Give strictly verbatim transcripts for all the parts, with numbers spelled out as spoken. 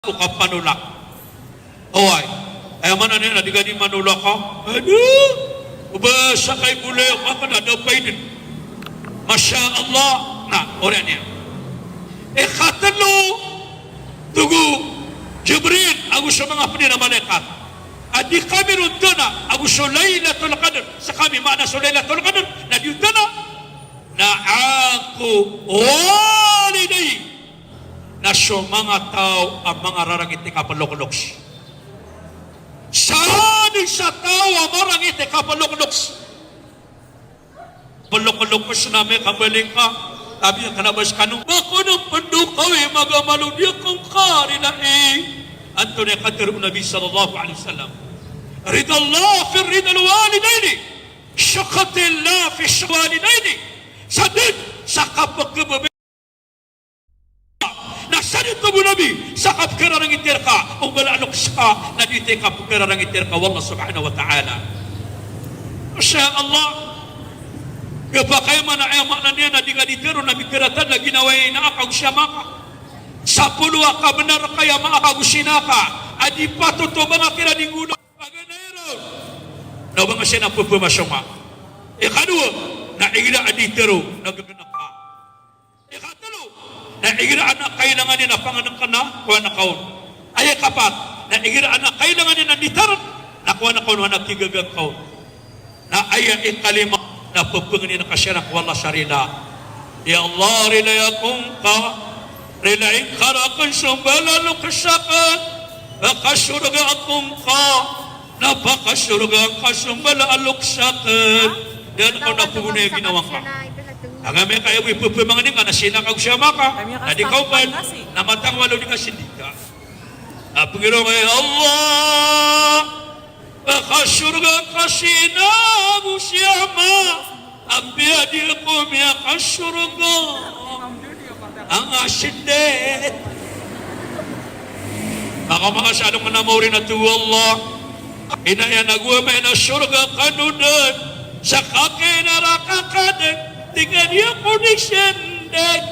ko kapanolak. Oway. Aya maana niyan na di ka di manolak ka. Ado. O ba sakay bolay ako na da paiden. Masha Allah. Na, oriyan iyan. Ikatlo, tig o Jibril ago so manga pd iyan a malaikat a di kami ron dana ago so Lailatul Qadr. Skami, maana so Lailatul Qadr na di dana. Na aqu walidayya. Na so manga taw a mangararangit i kaploklokes. Sa dn sa taw a marangit i kaploklokes. Plokloks na makabaling ka, tabiya ka na ba skano. Mako na pndo kawi magamalodi akong karilai. Antonaa i katharo o Nabi sallallahu alaihi wasallam? Ridallah fi ridal walidaini. Sakhatillah fi sakhatil walidaini. Sa dn sa kapkhababayaan Na sadn, tig o Nabi, sa kapkhararangiti rka o mbala a loks ka, na di ta i kapkhararangiti rka o Allah subhanahu wa ta'ala. Masha Allah. Kapakay man a aya maana niyan na di ka di tharoon a mikarata na ginawa i ina aka ago si ama aka. Sapolo a kabnar ka i ama aka ago si ina aka a di patot o ba nga kiran di nggoda. Paganay ron. Na o ba nga siran a pphamasonga. Ikadowa, na igira a di tharoon na ggn ka. Ikatlo, na igira a kailangan iyan a pangnngkn na kowan ka on. Aya ikapat, na igira a kailangan iyan a di tharoon na kowan ka on, na kigaga ka on. Na aya ikalima, na pphangningka siran ko Allah sa rila. Ya Allah, rilai ako ngka, rilai ngka rakn so mbala a loks akn, pakasorga ako ngka, na pakasorga ngka so mbala a loks akn. Dn ako na pgonay a ginawa ngka. Angka miyakaya bo i pphamangni ngka na si ina ka ago si ama ka, na di ka oman, na matang malo di ka sindika. Na pgiraw ka, ya Allah, pakasorga ngka si ina ago si ama, apiya di ako miyakasorga. Anga sindit. Maka, maka sa alongan a maori na tig o Allah, ina iyan ago ama iyan a sorga kano dn, sa kakinara ka ka dn, tig a di ako di sindit.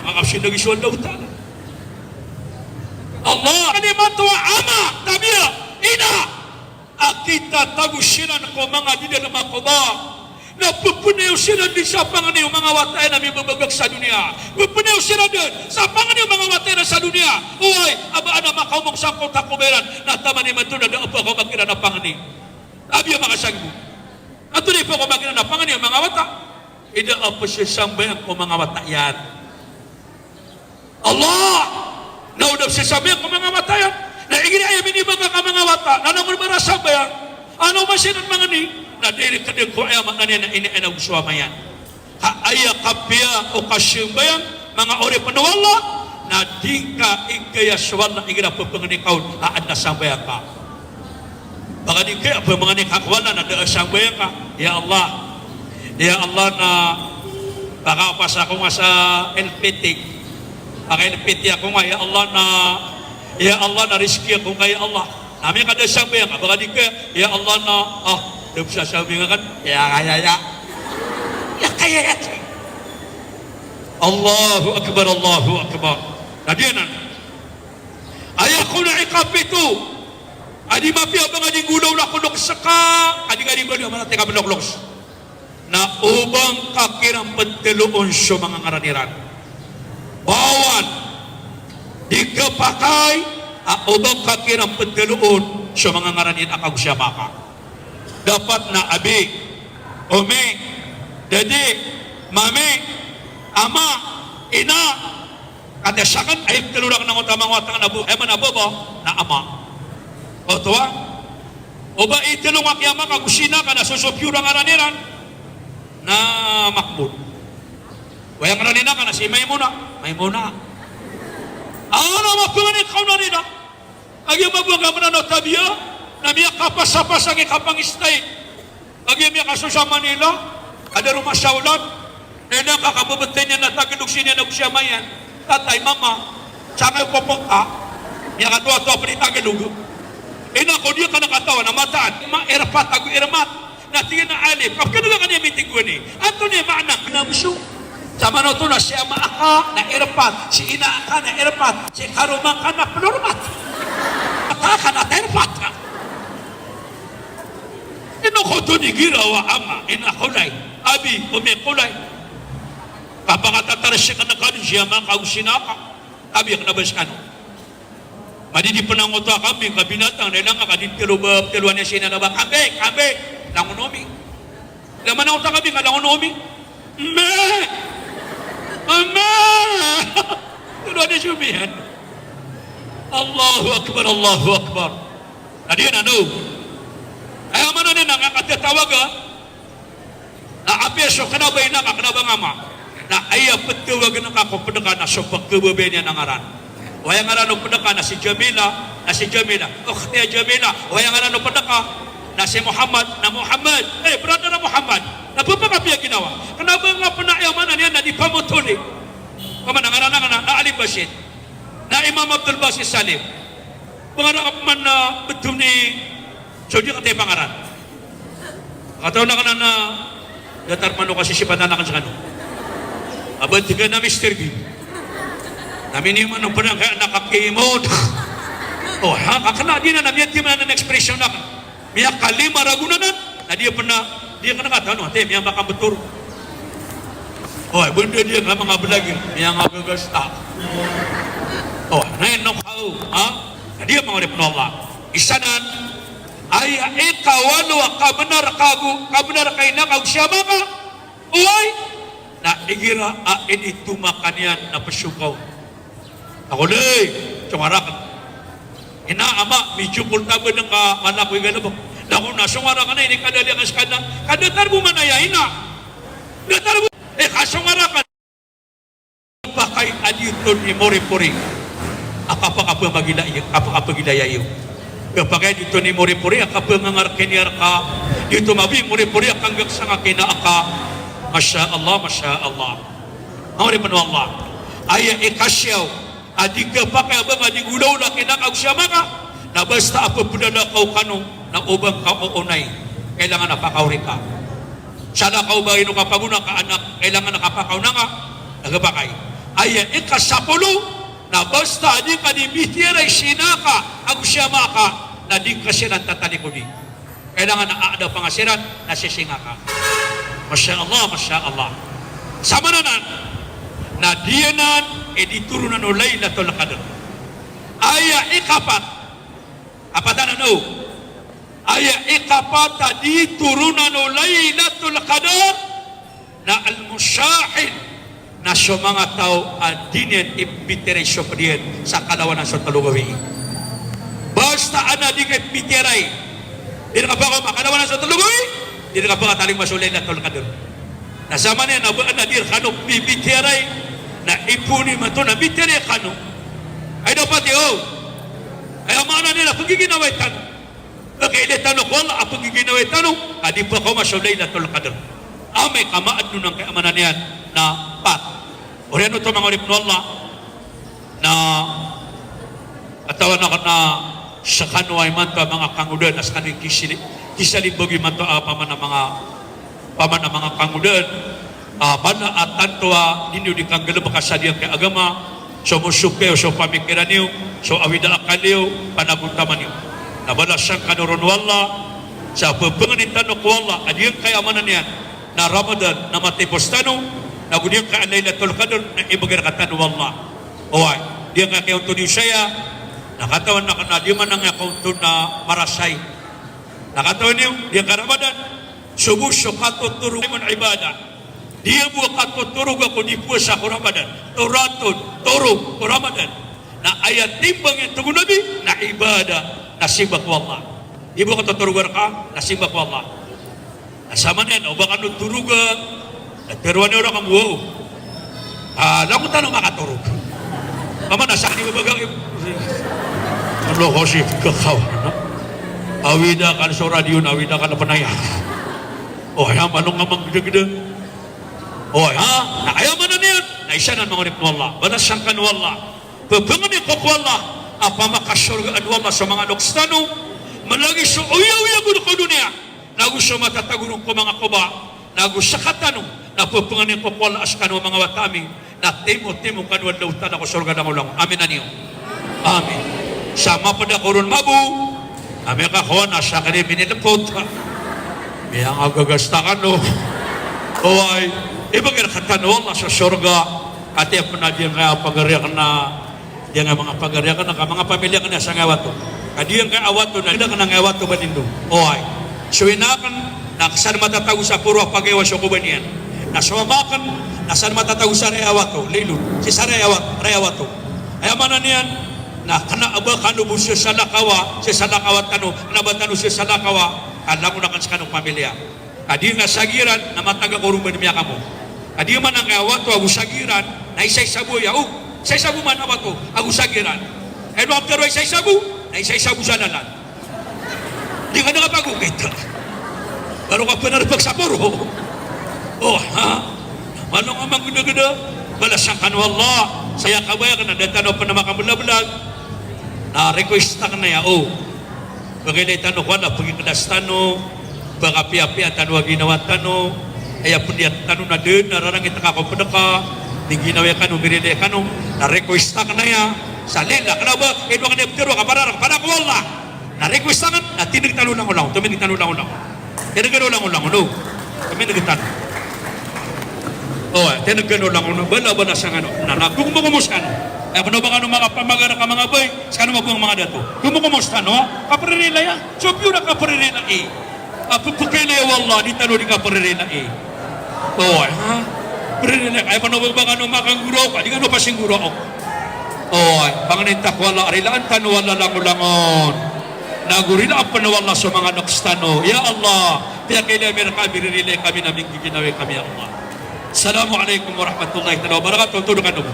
Maka sindit i so Allah Ta'ala. Allah, kalimatu ama, tabiya, ina. A kitatago siran ko manga di dn a makoba. Na pphayo siran dn sa pangni o manga wata iran a mibabagak sa doniya. Pphayo siran dn sa pangni o manga wata iran sa doniya. Oway, a ba adn a makaomong sangkoto a koba iran. Na taman imanto na da a pkaoma kiran a pangni. Apiya makasangbo. Antonaa i pkaoma kiran a pangni o manga wata? Ida a pzasambayang ko manga wata iyan. Allah, na o da pzasambayang ko manga wata iyan. Na igira aya minibagak a manga wata, na langon ba ra sambayang, na o ba siran mangni, na di rktn ko aya maana niyan na ina iyan ago so ama iyan. Ha aya kapiya o kasambayang, manga oripn o Allah, na di ka igaya so Allah igira pphangni ka on a adn a sambayang ka. Baka di kaya pmangni ka ko Allah na da a sambayang ka. Ya Allah. Ya Allah, na pakapasa ako nga sa L P T. Paka-L P T ako nga, ya Allah, na, ya Allah, na rizki ako nga, ya Allah. Na amay ka da a sambayang ka, baka di kaya, ya Allah, na, ah, da pzasambayang ka, ya kaya, ya. Ya kaya, ya. Allahu Akbar, Allahu Akbar. Na giyanan. Aya kon a ikapito a di mapiya a ba nga di nggolawla ko loks ka, a di nga di nggolawla a mala tig a ploklokes. Na o ba ngka kiran ptloon so manga ngaran iran. Bawan, di kapakay a o ba ngka kiran ptloon so manga ngaran iyan a kago si ama ka. Dapat na abi, umi, dadi, mami, ama, ina, Kati a sakn, aya ptlo rakn angkoto a manga wata akn a bo, aya maana a baba, na ama. Oto a, o ba itlo ngka ki ama ka ago si ina ka na so so piyo a ngaran iran, na Mahmud. Aya ngaran i ina ka na si Maimuna, Maimuna. Aw, na mapangni ka on a rila. Kagiya mabagak a mranaw tabiya, na miyakapasapasang i kapangistay. Kagiya miyakasowa sa Manila, a da ron masawlan. Na ina ka, kababtay niyan a Tagalog si ina iyan ago si ama iyan. Tatay, mama, saan kayo pupunta? Miyakatowatowa pn i Tagalog. Ina ko, di ka na katawan a mataan. Ma, irfat ago irmat. Na tig iyan a alif. Kapkhailay ka niyan mitig gowani. Antonaa i maana? Namso. Samanoto na si ama aka na irpat, si ina aka na irpat, si karoma aka na plormat. Ata aka na terpat. Ino ko to ni gira wa ama, ina kulay, abi, umi kulay. Kapakatatar si kanakan si ama ka o si ina ka. Abi, kena ba si kano. Madi di penangoto a kambing ka binatang, na ilang ka di telo ba, telo ane si ina na ba, kambing, kambing, langon o mi. Ila manangoto a kambing ka langon o mi. Me! Me! Telo ane si o mi iyan. Allahu Akbar, Allahu Akbar. Na di na no. Aya maana niyan na nga katatawaga. Na apiya so kena ba ina ka, kena ba nga ama. Na aya petawagen ka ko ped ka na so pekebabaya niyan a ngaran. Oway, a ngaran o ped ka na si Jamila, na si Jamila. Ukhti ya Jamila. Oway, a ngaran o ped ka na si Muhammad, na Muhammad. Eh, brother na Muhammad. Na pepakapiya ginawa. Kena ba nga pena, aya maana niyan na di pamotoli. Paman a ngaran aken na, na Ali Basit. Na Imam Abdul Basit Salim. Pangara ka peman na betom ni Saudi ka taya pangaran. Katawan aken na datar mano kasisipatan aken sekano. Aba, tig aken a Mister Bean. Na miniman o penang kaya na kakimod. O, ha, kakena di na, na miyatiman anan expression aken. Miyakalima ragon anan, na di pena, di kena katawan, ati, miyamakambetor. O, benda di ka manga belagi, miyangagagasta. O, na ino ka, ha? Na di, manga oripn o Allah. Isa nan, aya ikawalo a kabenar ka ago, kabenar ka ina ka ago si ama ka. Oway, na igira a initomakan iyan na pesokaw. Ako lay, songaraken. Ina, ama, mijokol ta ba den ka malako i galebek. Na ko na songaraken a inikadaliya ka sekadna. Ka datar bo man aya ina. Datar bo. Eh, ka songaraken. Pakay a di oto ni moripori a kapakapemagilaya, kapakapagilaya iyo. Kapakay a di oto ni moripori a kapengangarkeni rka, di oto mabi moripori a kanggak sangakina aka. Masha Allah, masha Allah. Manga oripn o Allah. Aya ikasiyaw a di kapakay a ba nga di golaola kina ka ago si ama ka, na basta a pepedala ka o kano, na o ba ngka oonay, kailangan a pakaori ka. Salakaw ba ino kapagona ka anak, kailangan a kapakaona ka, na gapakay. Aya ikasapolo, na basta a di ka di bitiyarai si ina ka ago si ama ka, na di ngka siran tatalikodi. Kailangan a ada pangasiran, na sisinga ka. Masha Allah, masha Allah. Samanan, na di anan i di toronan o Lailatul Qadr. Aya ikapat, apat anan o. Aya ikapat a di toronan o Lailatul Qadr na al-mushahid, na so manga taw a di niyan ipmbitiyarai so ped iyan sa kalawanan so telo gawii. Basta anan di ka ipmbitiyarai, di ka pakaoma kalawanan so telo gawii, di ka pakatalingoma so Lailatul Qadr. Na samanan a ba anan di rkano pmbitiyarai, na ipoon imanto na mbitiyarai kano. Ay dapat iyo. Aya maana niyan na pnggiginawai tano. Pakailay tano ko Allah a pnggiginawai tano a di pakaoma so Lailatul Qadr. Amay ka maadn on angkai a maana niyan na pat. Oriyan oto manga oripn o Allah na katawan akn na skano a imanto a manga kangodaan, na skano i kisili-, kisalimbag imanto a paman a manga, paman a manga kangodaan. A, bala a tanto a di niyo di kanggalebek a sa giyangkai a agama, so mosoka iyo, so pamikiran iyo, so awida akal iyo, panagontaman iyo. Na balasan kano ron o Allah, sa pphangnin tano ko Allah a giyangkai a maana niyan na Ramadan na matipos tano, nago giyangkai a Lailatul Qadr na ibgay rkatano o Allah. Oway, giyangkai a kaonto niyo saya, na katawan akn na di man angkai a kaonto na marasay. Na katawan iyo, giyangkai a Ramadan, so bo so katotorog iman ibadah. Di bo katotorog ako di powasa ko Ramadan. Toratod, torog ko Ramadan. Na aya timbang iyan, tig o Nabi, na ibadah, na simba ko Allah. Di bo katotorog rka, na simba ko Allah. Na samanan, o ba kano toroga, na tharoa niyo rka mambo, a, langon tano makatorog. Paman a sakn i babagak i. Ano ko si kakawan. Awida akal so radio na awida akal a panaya. O, aya malong a manggdagda. O, aya, na aya maana niyan na isa nan manga oripn o Allah. Balasan kano o Allah. Pphangnin ko ko Allah a pamakasorgaan o Allah so manga loks tano, malagid so oyagoyag on ko doniya, nago so matatago ron ko manga koba, nago skatano Na pphangnin ko Allah a skano a manga wata ami na timotimo kano o Allahu Ta'ala ko sorga langolangon. Amin a niyo. Amin. Sa mapd ako ron mambo a miyakakowa na sakn i minilpot. Miyangagagas ta kano. Oway. Ibgay rktano o Allah so sorga. Katii pn a di ngka pagari akn a Di ngka manga pagari akn ka manga pamilya akn a sangkai a wato. Ka di ngka a wato na di ngka a wato ba nindo. Oway. So ina akn na san matatago sa poro a pagayawa so koba niyan. Na so ama akn na san matatago sa rai a wato. Lilon. Sii sa rai a wato. Rai a wato. Aya maana niyan na kna a ba kano bo sii salakawa, sii salakawa tano, kna ba tano sii salakawa, ka langon akn skano pamilya. Ka di ngka sagiran na matag ako ron ba di miyakamo. Ka di man angkaya wato ago sagiran na isaisa bo aya, o, isaisa bo man a wato ago sagiran. Ino a ptharoa isaisa bo, na isaisa bo sa lalan. Di ka na kapagokit. Baro ka pnarpag sa poro. O, ha? Mano nga manggdagda? Balasan kano o Allah. Saya kabaya ka na da tano pn a makamblablag. Na request akn aya, o. Pakailay tano ko Allah, pagikhlas tano, pakapiyapiya tano a ginawa tano, aya pniyat tano na dn a rarangit ka ko pd ka, di ginawa kano, mirilai kano, na request akn aya, sa lillah, kna ba, ino akn aya ptharoa ka para, para ko Allah. Na request akn, na tindg tano langolangon, tomindg tano langolangon. Tindg tano langolangon, no? Tomindg tano. O, tindg tano langolangon, bala, bala sa ngano. Na, na, komokomos kano. Aya pn o ba kano makapamagar ka manga bay, skano mambo a manga dato. Komokomos tano, kapririlai a. So piyo na kapririlai. A pphakailay o Allah, di tano di kapririlai. Oway, ha? Pririlai. Aya pn o ba kano makangguraok, di kano pasingguraok. Oway, pangnin ta ko Allah, rilaan tano o Allah langolangon. Nago rilaan pn o Allah so manga loks tano. Ya Allah, piyakailay ami rka, miririlai kami na minggiginawai kami, ya Allah. Assalamu alaikum warahmatullahi taala wabarakatuh. Toldo kano bo.